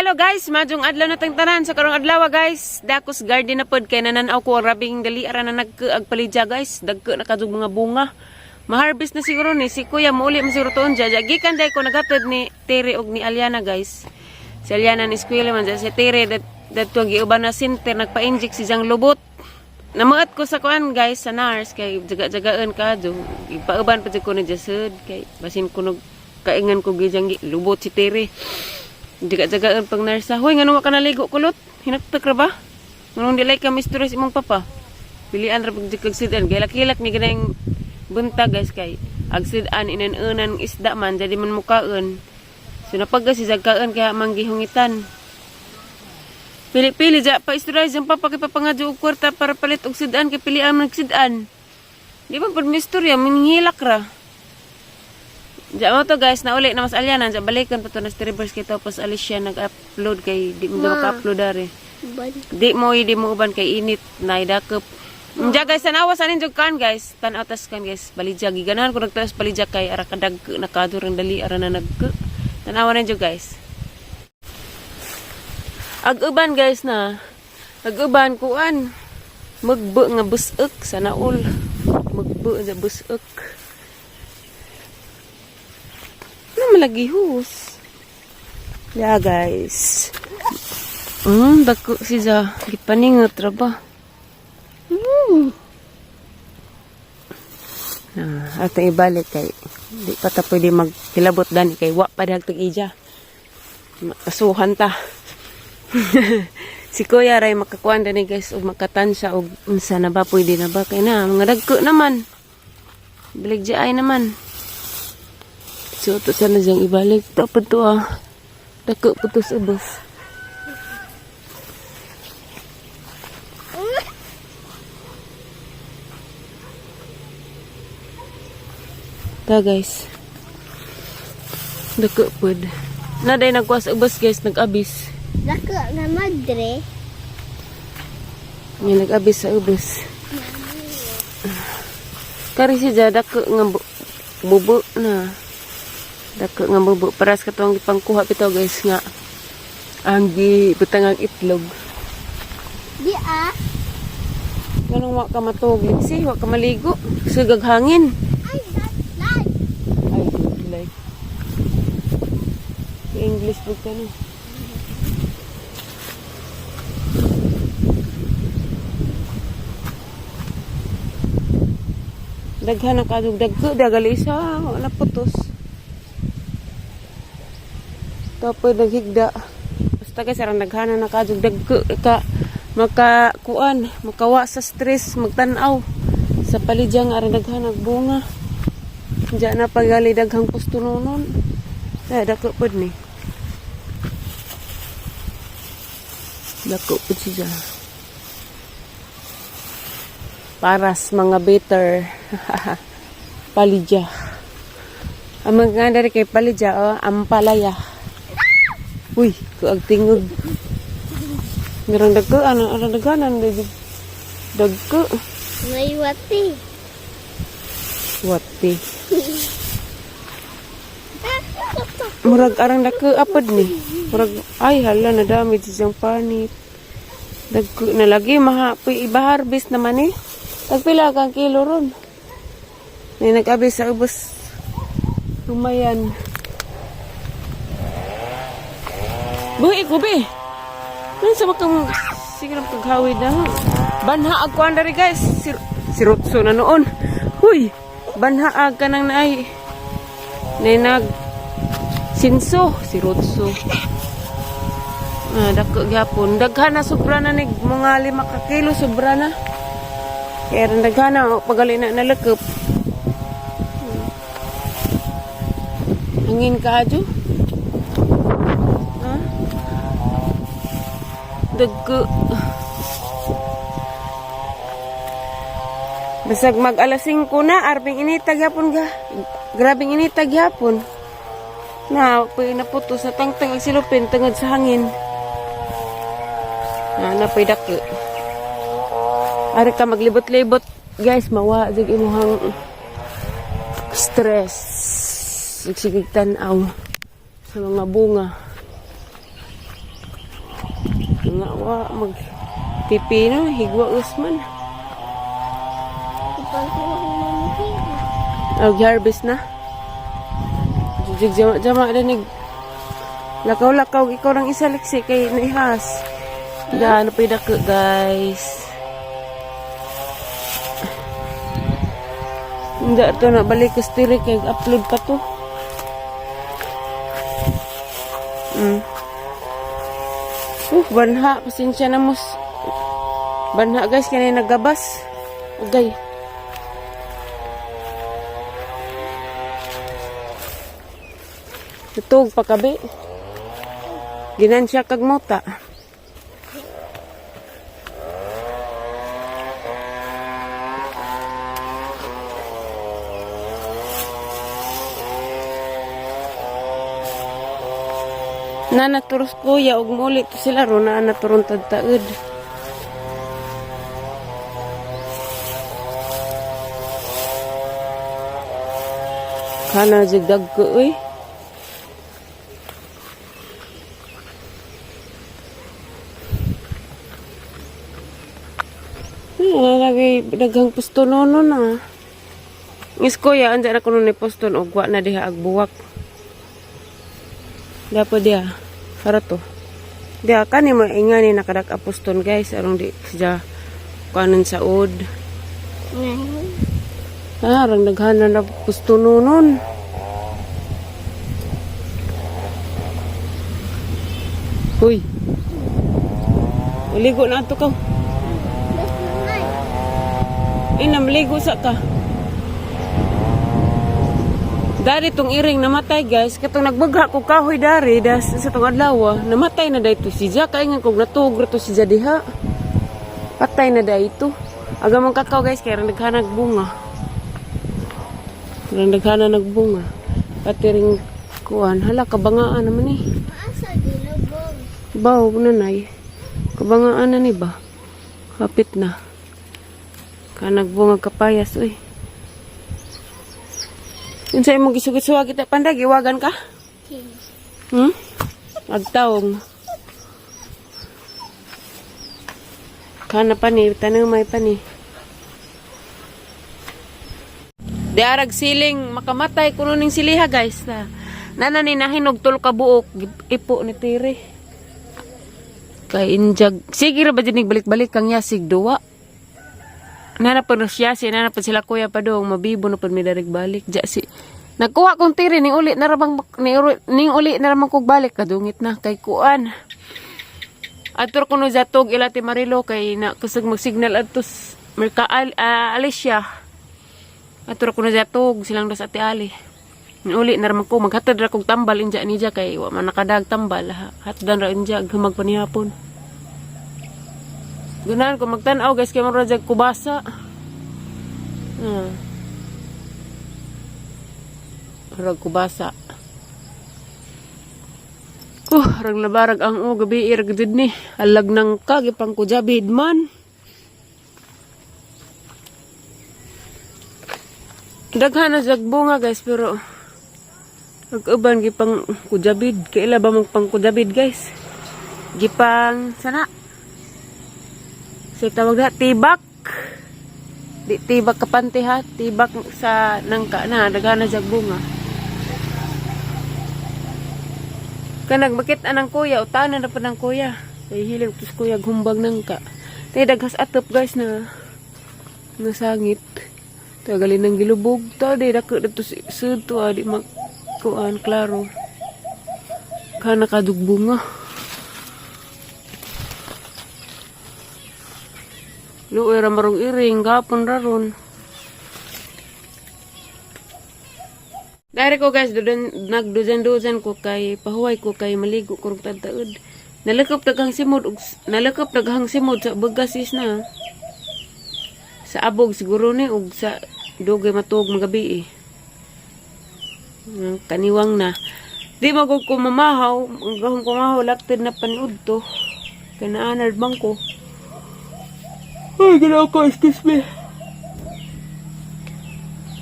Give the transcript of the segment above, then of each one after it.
Hello guys, maayong adlaw na tang tanan sa karong adlaw guys. Dakos garden na pod kay nananaw ko ang rabing dali ara na nagkaag palidya guys. Dagko na kadug mga bunga. Ma-harvest na siguro ni si Kuya, muuli man siguro tuon dya. Gikan day ko naghatod ni Tere og ni Aliana guys. Si Aliana ni eskwela man dya. Si Tere dat giuban na center, nagpa-inject si Jang Lubot. Namuat ko sa kuan guys, sa nurse, kay jaga-jagaan ka do. Ipauban pa jud ko ni Jasud kay basin ko kaingan ko gijang lubot si Tere. Jaga-jagaan pag nurse. Hoy, ngano wa ka naligo, kulot? Hinaktak ra ba? Nganong dilay ka mistress imong papa? Pilian ra pag kag sidan. Gilak-hilak ni ganang buntag guys kay ag sidan inan-unan isda man jadi man mukaon. So napagka si jagkaan kaya manggihungitan. Pili-pili ja pa istorya ang papa kay papangadyo og kwarta para palit og sidan kay pilian man sidan. Di ba pud mistorya minghilak ra. Diya mo to guys, nauli na mas alyanan, diya balikan pa to na reverse kay tapos alis siya nag-upload kay di mo maka-upload are. Ban. Di mo uban kay init na idakop. Diya guys, tanawa sa ninyo kan guys. Tanaw tas kan guys, balidya giganahan ko nagtaas balidya kay ara kadag nakadurang dali ara na nag Tanawa ninyo guys. Ag uban guys na. Ag uban kuan. Magbe nga busek sa naul. Magbe nga busek. Ano malagi hus? Yeah guys. Dako si Ja. Gipaningot ra ba? Ah, atong ibalik kay di pa ta pwede magkilabot dani kay wa pa dahag tag-ija. Makasuhan ta. Si Kuya ray makakuan dani guys og makatansya og unsa na ba, pwede na ba kay na mga dagko naman. Bilig ay naman. So to sana diyang ibalik. Tapos to ah. Dako po to sa ubos. Ta guys. Dako pod. Na day nagkuha sa ubos guys, nag-abis. Dako nga madre. May nag-abis sa ubos. Kari si Jada dako nga bubo na. Dako nga bubo. Paras katong gipangkuha bitaw guys nga ang gibutang ang itlog. Di ah. Nganong wa ka matuog, Lexi? Wa ka maligo? Sugag hangin. Ay, that's life. Ay, don't like. English book ka no. Daghan na kadug dagko dagali isa wala putos. Tapos naghigda. Basta kay sarang daghan na kadug dagko ka makakuan, makawa sa stress, magtan-aw sa palidyang aron daghan ag bunga. Diyan na pagali daghang pustunonon. Eh, dako pod ni. Dako pod siya. Paras mga bitter. Palidya. Ang mga dari kay palidya, oh, ampalaya. Uy, kuag tingog. Merong dagko, ano, ano daghanan, dagko. May wati. Wati. Murag arang dagko apod ni. Murag ay hala na damage siyang panit. Dagko na lagi maha iba-harvest naman eh. Tagpila kang kilo ron. May nag-abis sa ubos. Lumayan. Buhi ko be. Ano sa makang sige na paghawid na. Banha ag kuan dari guys. Si Rotso na noon. Huy, banha ag kanang naay. Nay nag sinso si Rotso. Ah, dako gyapon. Daghan na, sobra na ni mga 5 ka kilo sobra na. Kaya rin daghan na pagali na nalakop. Hangin ka adyo? Ha? Dagko. Basag mag alas 5 na, arbing inita gyapon ga. Grabing inita gyapon. Na, pwede naputos na tangtang ang silupin tungod sa hangin. Na, napoy dako. Ari ka maglibot-libot, guys, mawa jud imuhang stress. Sigig tan-aw sa mga bunga. Nga wa mag pipino, higwa usman. Ipangkuha ko mamihira. Og harvest na. Jig jama jama na nig lakaw-lakaw ikaw lang isa liksi kay naihas. Gaano pa dako, guys. Hindi to na balik ko stiri kay upload pa to. Banha, pasensya na mos. Banha, guys, kanay nagabas. Ugay. Tutog pa kabi. Ginansya kag mota. Nanaturos kuya og muli to sila ro na naturon tagtaod. Kana jigdag ko oy. Lagi daghang pusto nono na. Ngis kuya, andyan ako nun ni poston og wa na diha agbuwak. Dapat diha. Para to. Diha kani mo ingani nakadak aposton, guys, arong di siya kuanon sa ud. Ngayon. Ah, rang daghana na pusto nonon. Uy. Uligo na ato ka. Basta nga. Eh, namligo sa ka. Dari tong iring namatay, guys. Katong nagbagha ko kahoy dari das sa tong adlaw, namatay na dayto si Ja. Kay nga kog natuog ra to si Ja diha. Patay na dayto. Aga mong kakao, guys, kay rang naghanag bunga. Rang naghana nagbunga. Pati ring kuan, hala kabangaan naman eh. Maasa gilubog. Baw, nanay. Kabangaan na ni ba? Kapit na. Kanagbunga kapayas, uy. Yun sa imong gisugit-suwa kita, pandag, iwagan ka? Agtaong. Kana pa ni, tanumay pa ni. Di arag siling, makamatay kuno ning siliha, guys. Na, nana ni nahinog tulo ka buok, ipo ni Tire. Kay injag, sige ra ba din balik-balik kang yasig duwa. Nana pa siya, si nana pa sila kuya pa dong, mabibo na pud mi darig balik. Ja si nagkuha kong tire ning uli na rabang ning uli na ramang kog balik kadungit na kay kuan. Adto kuno zatog ila ti Marilo kay na kusog magsignal adto Mirka Alicia. Adto kuno zatog silang das Ate Ali. Ning uli na ramang ko maghatod ra kog tambal inja nija kay wa man nakadag tambal. Hatdan ra inja humag panihapon. Gunahan ko magtan-aw, guys, kay mura jag kubasa. Murag kubasa. Rag nabarag ang o gabi irag jud ni. Alag nang ka gipang kujabid man. Daghan na jag bunga, guys, pero ag uban gipang kujabid. Kaila ba magpang kujabid, guys? Gipang sana. Sa tawag na tibak. Di tibak kapante ha, tibak sa nangka na daghan na jag bunga. Kanag makit anang kuya, utanan na pa ng kuya. Kay hilig tus kuya humbag nangka. Tay daghas atop, guys, na nasangit. Tagalin ng gilubog ta di dako dito sud to di mag kuan klaro. Kana kadugbunga. Luoy ra marong iring gapon ra ron. Dari ko, guys, dudan, nagdudan-dudan ko kay pahuway ko kay maligo ko rong tagtaod. Nalakop daghang simod og nalakop daghang simod sa bagas is na. Sa abog siguro ni og sa dugay matuog magabi eh. Kaniwang na. Di magog ko mamahaw, ang gahong kumahaw lakted na paniud to. Kanaanad man ko. Ay, ginoo ko, excuse me.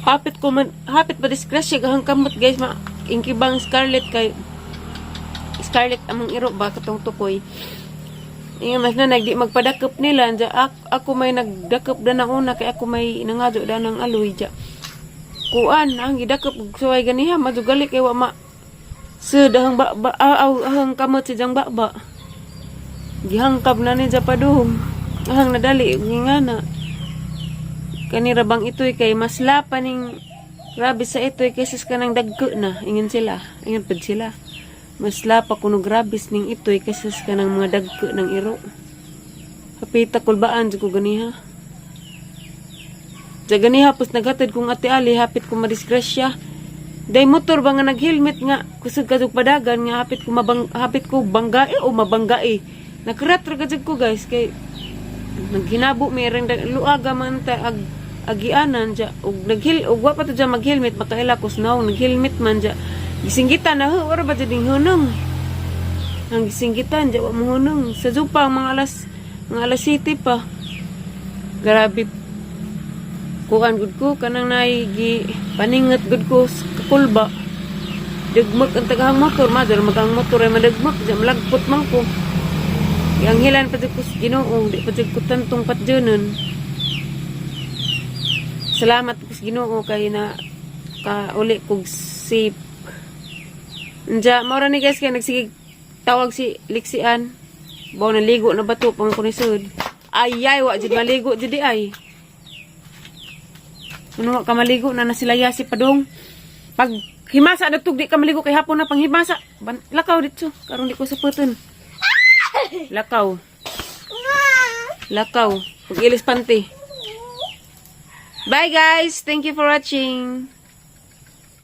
Hapit ko man, hapit ba disgrasya gahang kamot, guys, ma ingkibang Scarlett kay Scarlett among iro ba katong tukoy. Ingon mas na nagdi magpadakop nila anja ako may nagdakop da na una kay ako may nangadyo da ng aloy ja. Kuan ang gidakop og suway ganiha madugali kay wa ma sa dahang ba, ba aw ahang kamot si jang ba. Gihangkab na ni ja padung. Ahang nadali og ngana. Kanira bang itoy kay mas lapa ning grabe sa itoy kaysa sa kanang dagko na. Ingon sila. Ingon pud sila. Mas lapa kuno grabis ning itoy kaysa sa kanang mga dagko ng iro. Hapita kulbaan jud ko ganiha. Sa ganiha pos naghatod kong Ate Ali, hapit ko madisgrasya. Day motor ba nga nag-helmet nga kusog kadug padagan nga hapit ko banggae o mabanggae. Nakarat ra jud ko, guys, kay naghinabo mi ring luaga man ta ag agianan ja og naghil og wa pa to ja mag-helmet, makaila ko snow nag-helmet man ja, gisinggitan na ho ora ba jud ning hunong ang gisinggitan ja, wa mo hunong sa jupa mga alas 7 pa. Grabe, kuan gud ko kanang nay gi paningat gud ko sa kakulba. Dagmak ang tagahang motor, madar magang motor ay madagmak ja, malagpot man ko. Gianghilan pa jud ko sa Ginoo, di pa jud ko tantong patjonon. Salamat ko sa Ginoo kay na kauli kog safe. Anja, mao ra ni, guys, kay nagsige tawag si Lixian. Baw naligo na ba to pang kunisod. Ay ay, wa jud maligo jud di ay. Ano, wa ka maligo na na sila yasi padong. Pag himasa na tug di ka maligo kay hapon na panghimasa. Ban, lakaw dito karon di ko saputon. Lakaw. Lakaw. Pag ilis panty. Bye, guys. Thank you for watching.